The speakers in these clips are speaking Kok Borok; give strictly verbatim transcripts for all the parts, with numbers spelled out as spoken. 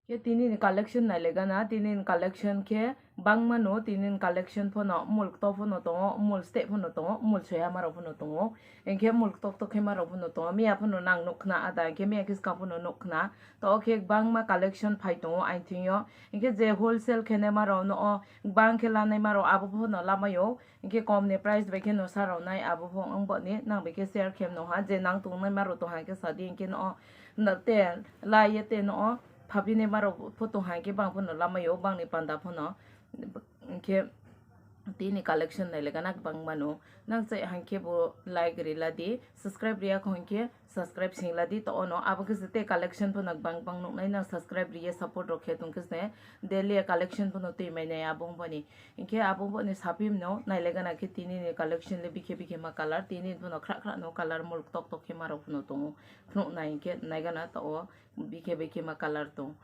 Khe tini ni collection nai le gana, tini ni collection khe bangma no, tini ni collection phano mul ktok phano tongo, mul step phano tongo, mul soya ma rok phano tongo. Hinkhe mul ktok ktok khe ma rok phano tongo, miya phano nang nuk khna ada, hinkhe miya khe swkang phano nuk khna. To o khe bangma collection phai tongo aini thing yo. Hinkhe je wholesale khe nai ma rok no o bang khe lanai ma rok abo phano lamai o. Hinkhe kom ni price bai khe no sa rok nai abo phano wng bo ni nang bai khe share khe mano ha, je nang tong nai ma rok tong ha hinkhe sa di, hinkhe no o no te lai ye te no o phabi nai ma rok pho tong ha hinkhe bang phano lamai o bang ni panda phano. Hinkhe tini collection nai le gana bang mano. Nang chai hinkhe bo like ri la di, subscribe ri ya kho hinkhe subscribe sing la di. To ono abo khe se tei collection phano bang bang nuk nai, nang subscribe ri ye support rok khe tong khe se daily collection phano twi mai nai abo wng bani. Hinkhe abo wng bani saphi mano nai le gana khe tini ni collection le bikhe bikhe ma color, tini phano khra khra no color mul ktok tok khe ma rok phano tongo. Phunuk nai hinkhe nai gana to o bikhe bikhe ma color tong.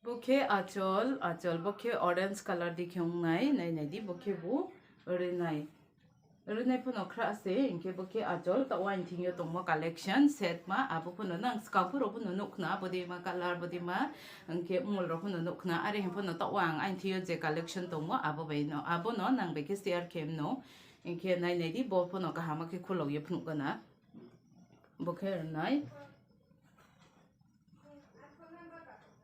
Bo khe achol, achol, bo khe orange color di khe wng nai, nai nai di, bo khe bo rwnai. Rwnai phano khra se, hinkhe bo khe achol, to o aini thing yo tongma collection, set ma, abo phano nang swkang phuru phano nuk khna, bodi ma color, bodi ma, hinkhe mul rok phano nuk khna, are hinkhe phano to o ang aini thing yo je collection tongmo, abo bai no, abo no nang bai khe share khe mano, hinkhe nai nai di, bo phano kaham khe khulok ye phunuk gana. Bo khe rwnai.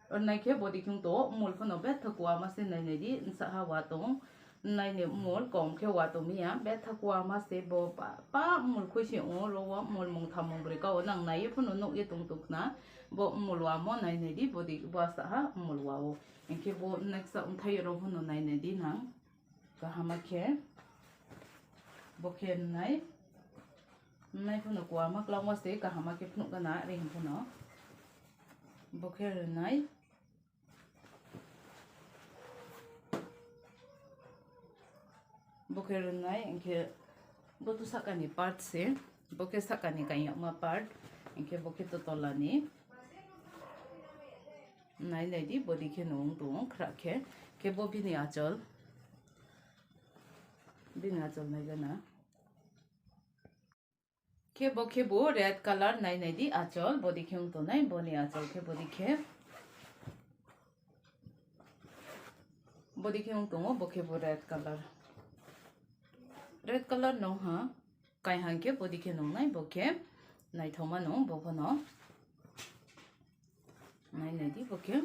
Rwnai khe bodi khung to mul phano bethak wa ma se nai nai di, nsa ha wa tong, nai ni mul kom khe wa tong ya, bethak wa ma se bo pa, pa mul khui se o ro o mul mung tham mung bri ka o nang nai phano nuk ye tong tong khna, bo mul wa mo nai nai di, bodi bo sa ha mul wa o, hinkhe bo next sa wng thai ro phano nai nai di nang. Kahama khe bo khe nai, nai phano kwama kwlangma se kahama khe phunuk gana ring phano bo khe rwnai, bo khe rwnai hinkhe bo to sakani part se, bo khe sakani kainyakma part, hinkhe bo khe to tolani. Nai nai di, bodi khe nung tung khra khe, khe bo bini achol, bini achol nai gana. Khe bo khe bo red color nai nai di achol, bodi khe wng tongnai, boni achol khe bodi khe, bodi khe wng tongo, bo khe bo red color, red color nung ha. Kaihang khe bodi khe nungnai bo khe naithokma nung bo phano. Nai nai di bo khe.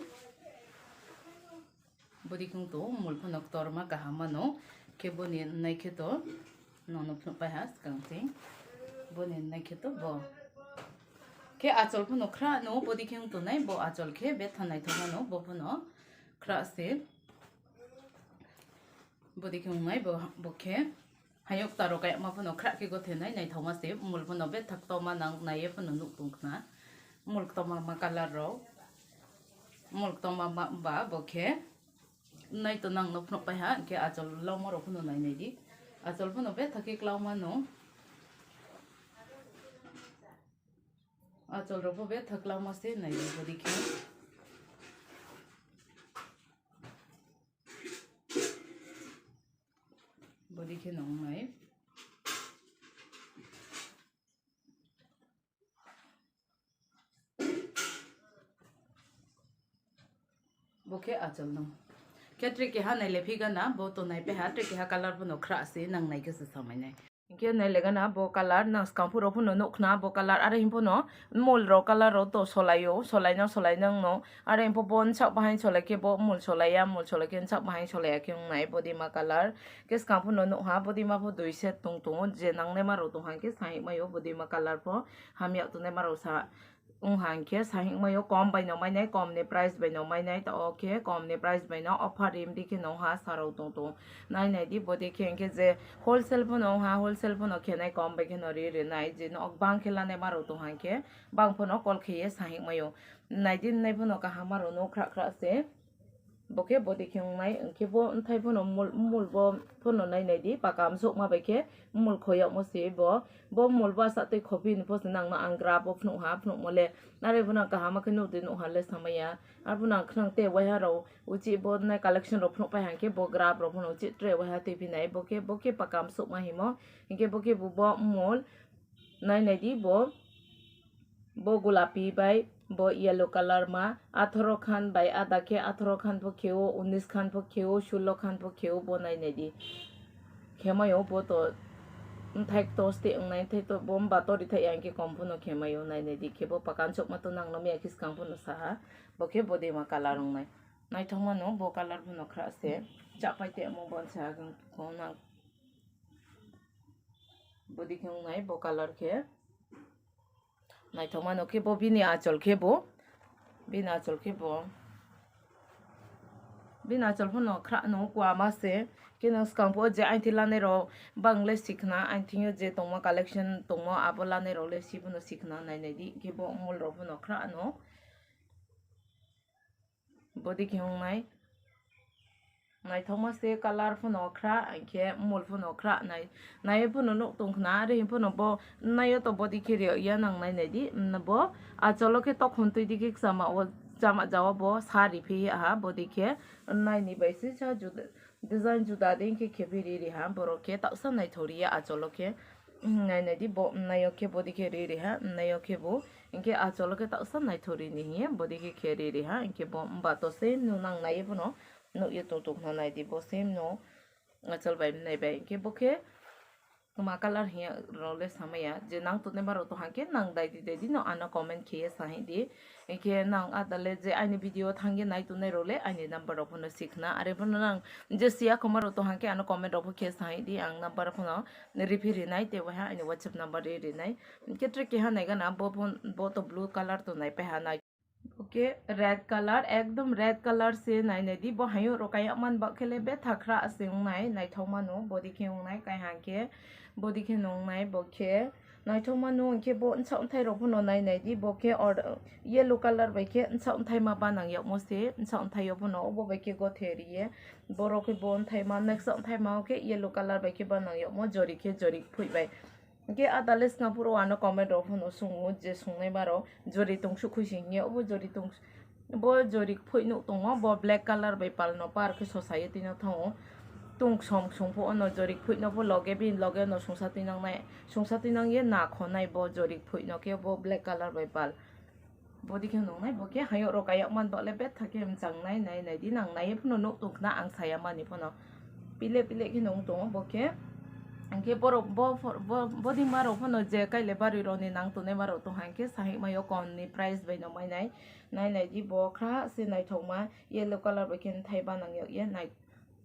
Bodi khe wng tongo mul phano ktorma kaham mano. Khe boni nai khe to nono phunuk pai ha swkang se. Boni nai khe to bo. Khe achol phano khra no bodi khe wng tongnai bo achol khe betha naithokma no bo phano khra se. Bodi khe wngnai bo, bo khe. Hayok taro kayakma phano khra khe gothenai naithokma se, mul phano bethak toma nang naiye phano nuk tong khna. Mul toma ma color rok. Mul toma ma ba bo khe. Nai to nang no phunuk pai ha, khe achol lama rok phano nai nai di. Achol phano bethak khe kwlangma no. Achol rok bo bethak kwlangma se nai di bodi khe. Bodi khe nung nai. Bo khe achol no. Khe tre keha nai lephi gana, bo to nai peha, tre keha color phano khra se nang nai khe se samai nai. Hinkhe nai le gana bo color nang swkang phuru phano nuk khna bo color, are him phano mul rok color rok to solai o, solai na solai nang no, are him pho bo nsak bahai solai khe bo mul solai ya, mul solai khe nsak bahai solai ya khe wng nai bodi ma color. Khe swkang phano nuk ha bodi ma pho dui set tong tongo, je nang nai ma rok tong ha khe sahik mai o bodi ma color pho hamya tongnai ma rok sa. Wng ha hinkhe sahik maio kom bai no mainai, kom ni price bai no mainai, to o khe kom ni price bai no offer rim di khe no ha sarok tong tong. Nai nai di bodi khe hinkhe je wholesale phano wng ha, wholesale phano khe nai kom bai khe no ri ri nai, je nok bang khe lanai ma rok tong ha hinkhe bang phano call khe ye sahik maio. Nai di nai phano kaham ma rok no khra khra se. Bo khe bodi khe wngnai, hinkhe bo bwthai phano mul, mul bo phano nai nai di, paka amsukma bai khe mul khoyokma se bo. Bo mul bo asa tei khopi ni pho se nang no ang graph o phunuk ha, phunukma le are phano kaham khe nuk di nuk ha le samaya. Ar phano ang khwnang te waiha rok uchi bo nai collection rok phunuk pai ha khe bo graph rok phano uchi tre waiha twi phi nai. Bo khe, bo khe paka amsukma himo, hinkhe bo khe bo, bo mul nai nai di bo. Bo gulapi bai Bo yellow colour ma, atharo khan bai ada khe atharo khan pho kheo, unis khan pho kheo, sulo khan pho kheo, bo nai nai di. Khemayo bo to mthai to ste wngnai, thai to bo mba to ri thai yang khe kom pho no khemayo nai nai di. Khe bo pakan chok ma to nang no miya khe skang pho no sa ha. Bo khe bo de ma colour wngnai. Naithok mano bo colour pho no khra se. Chapai te mo bon sa gung ko nang. Bo di khe wngnai bo colour khe. Naithok mano khe bo bini achol khe bo. Bini achol khe bo. Bini achol phano khra no kua ma se. Khe no skang pho je aini thik lanai rok bang le sikna, aini thik je tongma collection tongma abo lanai rok le si phano sikna nai nai di. Khe bo mol rok phano khra no. Bo di khe wngnai. Naithokma se colour phano khra, hinkhe mol phano khra nai. Nai phano nuk tong khna, are hin phano bo naio to bo di khe ri ya nang nai nai di. Mm, bo acholo khe tokhon twi di khe chama o, chama jawa bo sa ri phi ha bo di khe. Nai ni bai se sa juda, design juda de hinkhe khe phi ri ri ha borok khe taksa naithok ri ya acholo khe. Nai nai di bo naio khe bo di khe ri ri ha, naio khe bo. Hinkhe acholo khe taksa naithok ri ni hiye bo di khe khe ri ri ha. Hinkhe bo mba to se nu nang nai phano nuk ye tung tung nai di bo se no. Achol bai nai bai hinkhe bo khe kwma colour hiya rok le samaya je nang tongnai ma rok to hangkhe nang dai di dai di no ano comment khiye sa hi di. Hinkhe nang adale je aini video thangye nai tongnai rok le aini number rok phano sikhna are phano nang je siya khoma rok to hangkhe ano comment rok pho khe sa hi di ang number phano riphi rinai tei waha aini WhatsApp number ri rinai. Hinkhe tre keha nai gana bo phone bo to blue colour to nai paiha nai. Oke, red colour, ekdom red colour se nai nai di, bo hayung rok kaya man bak khele betha khra se wngnai, naithok mano, bo di khe wngnai, kai hang khe, bo di khe nung nai, bo khe naithok mano, hinkhe bo nsa wnthai rok phano nai nai di, bo khe or-, yellow colour bai khe nsa wnthai ma banang yokmo se, nsa wnthai yo phano obo bai khe gothe riye, borok khe bo wnthai ma, next wnthai ma o khe yellow colour bai khe banang yokmo, jori khe jori phoi bai. Hinkhe a dale swngapuro ano comment rok phano swngo je swngnai maro jori tong sukhui se hinkhe obo jori tong bo jori phoi nuk tongo bo black colour bai palno par khe sosaye twino thango. Tung som songpho ono jori phoi no pho loge bini loge no songsa twinang nai songsa twinang ye na khonai bo jori phoi no khe bo black colour bai pal. Bo di khe nungnai, bo khe hayung rok kayok man dole betha khe mchang nai, nai, nai di nang nai phano nuk tong khna ang saya mani phano. Pile, pile khe nung tongo bo khe. Ang khe borok bo, bo, bo di ma rok phano je kaile bari rok ni nang tongnai ma rok tong hang khe sahik mayo kon ni price bai no mai nai. Nai, nai di bo khra se naithok ma yellow colour bai khe thai ba nang yok ye nai.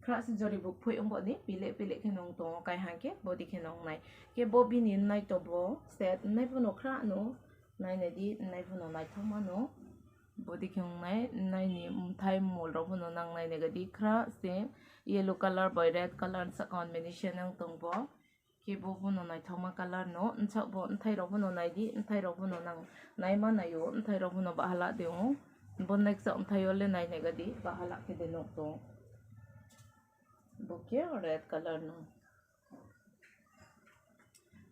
Khra se jori buk phui wng bo ni pile, pile khe nung tongo kai hang khe bo di khe nung nai. Khe bo bini nai to bo set nai phano khra no. Nai nai di, nai phano naithok mano. Bo di khe wngnai, nai ni mthai mol rok phano nang nai nai di khra se yellow colour bai red colour sa combination wng tong bo. Khe bo phano naithokma colour no, nsa bo mthai rok phano nai di, mthai rok phano nang nai ma nai o, mthai rok phano bahala de o. Bo next mthai o le nai nai di, bahala khe de nuk tong. Bo khe red colour no.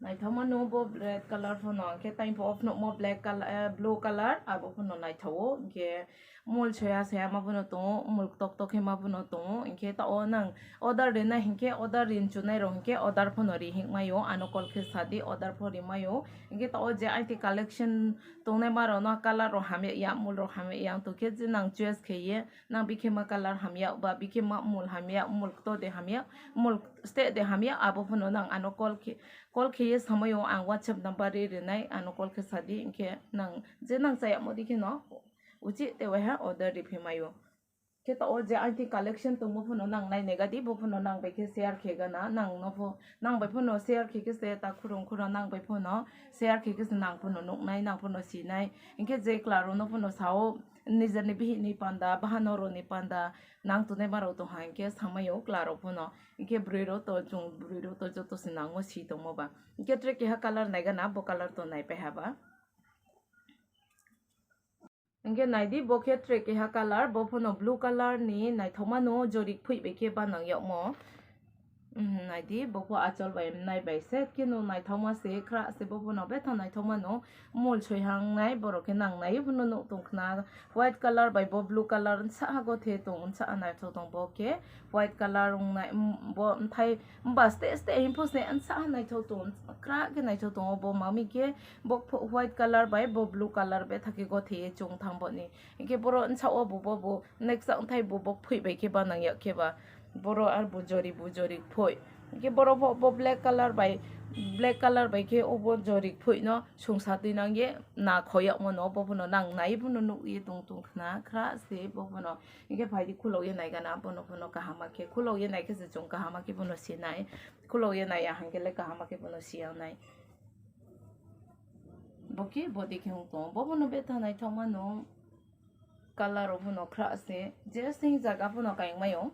Naithokma no bo red colour phano, hwnkhe tei bo phano mo black colour, eh, blue colour, abo phano naithogo. Hwnkhe mol soya soya ma phano tongo, mol tok tok khe ma phano tongo. Hwnkhe ta o nang order rinai hwnkhe order rinchunai rok hwnkhe order phano ri hikmai o, ano call khe sadi order pho rimai o. Hwnkhe ta o je aiti collection tongnai ma rok no colour rok hamya ya, mol rok hamya ya, tongkhe je nang choice khe ye. Nang bikhe ma colour hamya ba, bikhe ma mol hamya, mol kto de hamya, mol ste de hamya, abo phano nang ano call khe, call khe ye samai o ang WhatsApp number ri rinai, ano call khe sadi, hwnkhe nang je nang chaya mo di khe no, uchi te waiha order ri phi mai o. Khe ta o je aiti collection tongmo phano nang nai nega di, bo phano nang bai khe share khe gana, nang no pho, nang bai phano share khe khe se ta khurung khurung nang bai phano share khe khe se nang phano nuk nai, nang phano si nai, hwnkhe je chwla rok no phano sao, Nijani bihikni panda, bahanoro ni panda, nang tongnai ma rok tong ha, hwnkhe samai o chwla rok phano, hwnkhe bwrwi rok to, chwng bwrwi rok to joto se nango si tongmo ba. Hwnkhe tre keha colour nai gana, bo colour to nai paiha ba. Hwnkhe nai di, bo khe tre keha colour, bo phano blue colour ni naithokma no jorik phui bai khe banang yokmo. Naidi, bo pho achol bai nai bai se, khe no naithokma se, khra se, bo pho no betha naithokma no, mul soi hang nai, borok khe nang nai, bo no nuk tong khna, white colour bai bo blue colour, nsa ha go the tong, nsa ha naithok tong bo khe, white colour wng nai, bo mthai, mba ste ste him pho se, nsa ha naithok tong, khra khe naithok tong, bo mami khe, bo pho white colour bai bo blue colour betha khe go the chung thang bo ni, hingkhe boro nsa o bo bo bo, next wngthai bo bo phui bai khe ba nang yak khe ba. Boro ar bujori bujori phoi. Hingke boro bo, bo black colour bai, black colour bai khe obo jori phoi no sungsa twi nang ye na khoyakmo no, bo phano nang nai phano nuk ye tong tong khna, khra se bo phano. Hingke phai di khulok ye nai gana, bono phano kaham khe, khulok ye nai khe se chwng kaham khe bono sinai, khulok ye nai ya hingke le kaham khe bono siya nai. Bo khe body khe wng tong, bo phano betha naithok mano, colour o phano khra se, je sing jaga phano kayang mayo.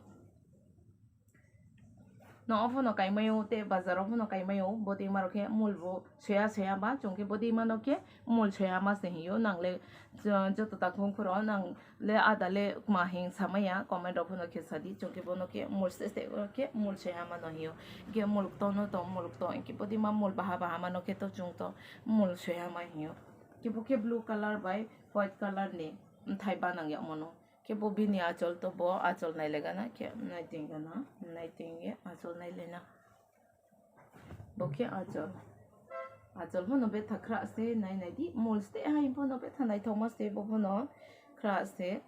No, ophano kaimayo tei bazar ophano kaimayo, body marok khe mul bo soya soya ma, chwng khe body mano khe mul soya ma se hinyo, nang le jo-, joto ta khung khoro nang le ada le ma hing samaya, comment rok phano khe sadi, chwng khe bono khe mul se se khe mul soya ma no hinyo, khe mul to no to mul to, khe body ma mul baha baha mano khe to chwng to mul soya ma hinyo, khe bo khe blue colour bai white colour ni mthai banang ya mono. Khe bo bini achol to bo achol nai le gana khe nai ting gana, nai ting ye achol nai le na. Bo khe achol. Achol bono betha khra se nai nai di. Mol ste hai bono betha naithok ma se bo bono khra se.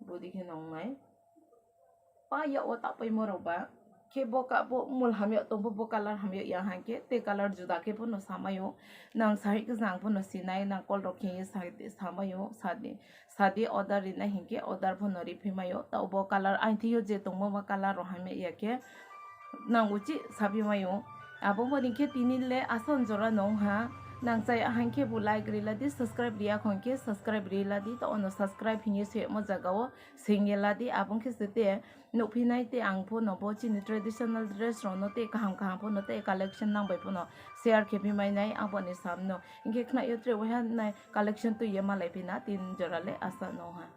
Body khe nong nai. Pa ya o ta paimo rok ba. Khe bo ka, bo mul hamya tong bo, bo colour hamya ya hang khe, te colour juda khe bono samayo. Nang sahi khe jang bono sinai, nang call rok khe ye sa-, samayo, sadi, sadi order rina hing khe order bono ri phi mayo. Ta bo colour ain thio je tongmo ma colour rok hamya ya khe, nang uchi sabi mayo. Abo boni khe tini le asam jora nong ha. Nang chaya hang khe bo like rila di, subscribe riya khon khe subscribe rila di, ta ono subscribe hing ye se mo jaga o. Sengela di abong khe se te nukphinai te ang phono bo chini traditional dress rokno te kaham kaham phono te collection nang bai phono share khe phi mai nai aboni samno. Hingkhe khna yo tre waiha nai collection twi ye malai phina tin jora le asa no ha.